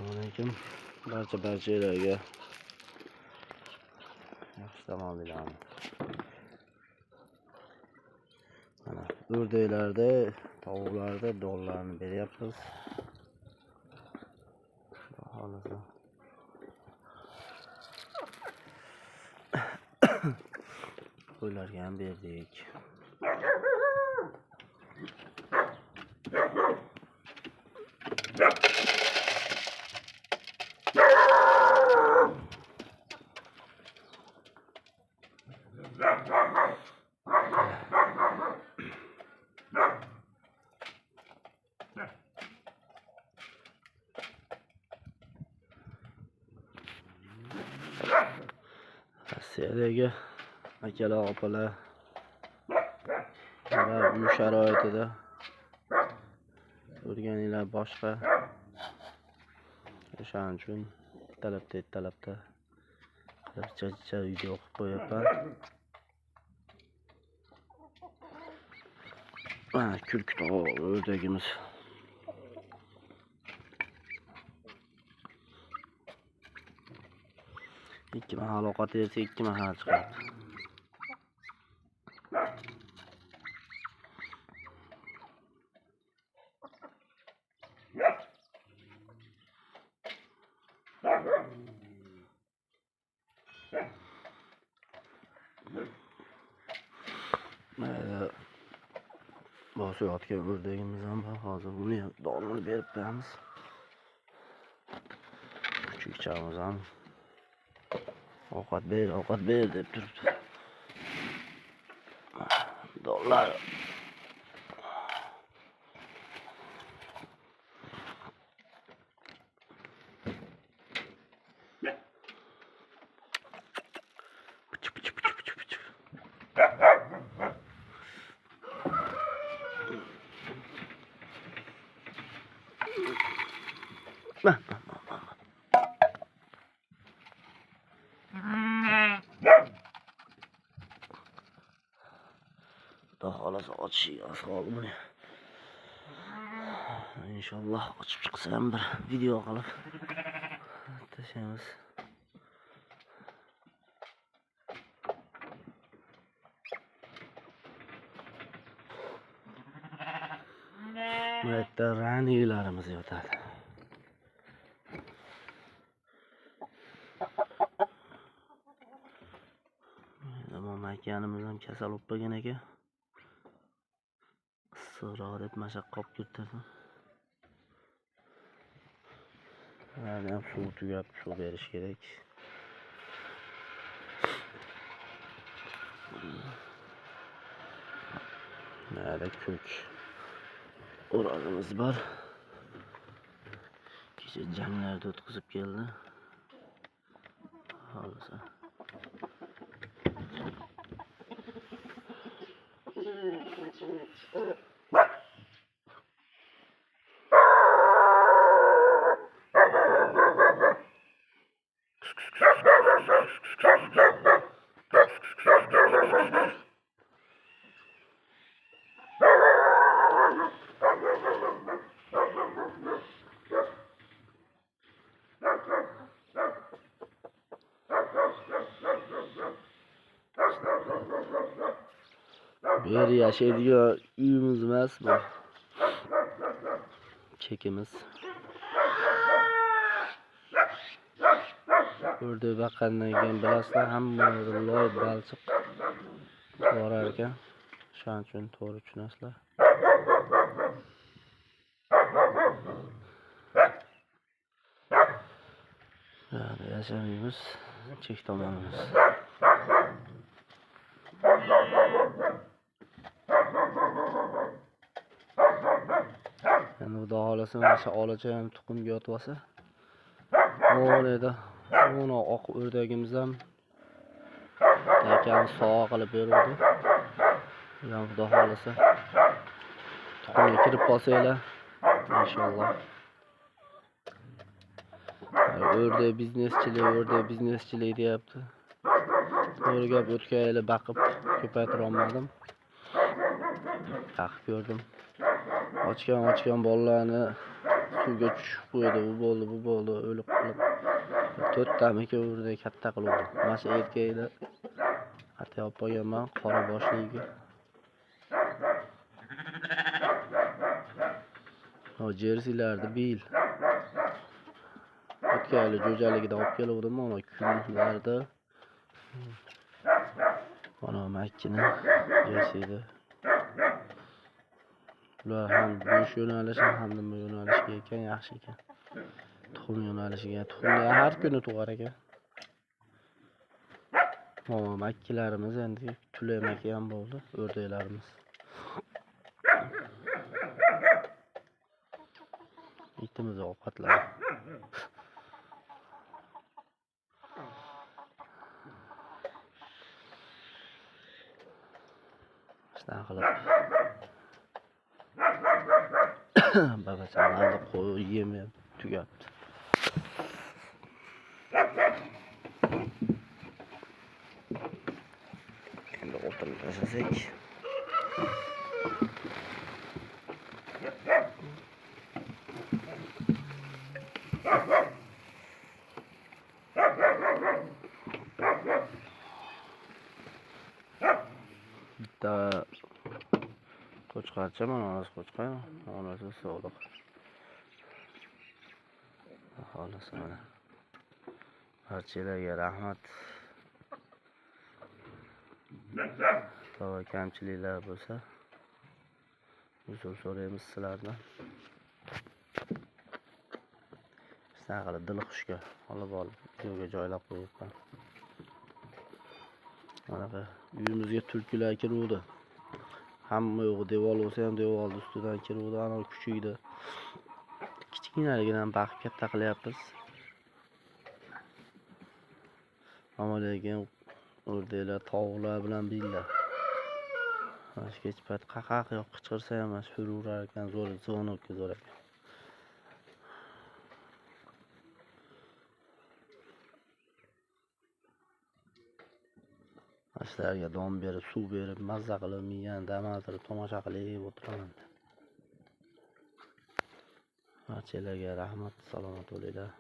Assalomu alaykum. Barcha-barchalarga yaxshi tamomilarni. Mana o'rdaklarda, tovuqlarda donlarni beryapmiz. Xudo xohlasa. Qo'ylarga ham berdik. Rossiyadagi akalar, opalar ular uy sharoitida o'rganinglar boshqa. O'shaning uchun ertalabda qilib chicha video qilib qo'yapman. Mana kurk tovuq o'rdagimiz. Ikki mahal ovqat bersa ikki mahal chiqadi. Mana bosayotgan o'rdagimiz ham bor. Hozir buni ham donini berib qo'yamiz. Kuchukchamiz ham ovqat ber, ovqat ber deb turibdi. Donlar. Pichi pichi pichi pichi pichi. Nah, nah, nah, nah. Xudo xohlasa ochishiga oz qoldi buni. Inshaalloh ochib chiqsa ham bir video qilib tashlaymiz. Bu yerda ranilarimiz yotadi. Momakanimiz ham kasal bo'lib qolgan ekan. Issiqroq deb mashaqqa olib keltirdim. Ularni ham suv tugab, suv berish kerak. Mana ko'k o'rozimiz bor. Kecha janglarda o'tkazib keldi. Xohlasa. Bu yer yashaydigan uyimiz emas bu. Chekimiz. O'rdak baqqandan keyin bilasizlar, hamma yerda loy balchiq borar ekan. Shuning uchun to'g'ri tushunasizlar. Yani yashamaymiz, chek tomonimiz. Endi xudo xohlasa mana shu olacha ham tuxumga yotib olsa, edi. Uni oq o'rdagimiz ham akamiz sovg'a qilib beruvdi. Ular xudo xohlasa tuxumga kirib qolsanglar inshaalloh. O'rdak bizneschilik, o'rdak bizneschilik deyapti. To'g'ri gap, o'tgan yili baqib ko'paytira olmadim. Baqib ko'rdim. Ochgan bolalarni Suvga tushib qo'ydi, u bo'ldi, bu bo'ldi, o'lib qolib. 4 tamiki o'rdak katta qiluvdi. Mana shu erkakni atay olib qo'yganman, qora boshligi. O jersilarni bil. O'tgan yili jo'jaligidan olib keluvdim, mana kunlarda. Mana makkini jersiydi. Ular ham go'sht yo'nalishi, ham nima yo'nalishiga ekan, yaxshi ekan. Tuxum yo'nalishiga, tuxumni har kuni tug'ar ekan. Mana makkilarimiz endi tula maki ham bo'ldi, o'rdaklarimiz. Itimiz ovqatlari. Shunaqa qilib babachalarni qo'y yemi ham tugabdi. Endi o'tirib tashlasak. Bitta qo'chqorcha, mana onasi qo'chqor, onasi sodiq. Xolos mana. Barchalarga rahmat. Tava kamchiliklar bo'lsa, uzr so'raymiz sizlardan. Shunaqa qilib Dilxushga olib olib uyga joylab qo'yibman. Manaqa uyimizga tulkilar kiruvdi. Hamma yo'g'i devor bo'lsa ham devorning ustidan kiruvdi, ana kuchukdi. Kichkinaligidan baqib katta qilyapmiz. Ammo lekin o'rdaklar, tovuqlar bilan billa. Mana shu kech payt qaqaq yo'q qichqirsa ham mana shu huraverar ekan, zo'r zvonokka zo'r ekan. Shularga don berib, suv berib, mazza qilib, miyani dam oldirib, tomosha qilib o'tiraman. Barchalarga rahmat, salomat bo'linglar.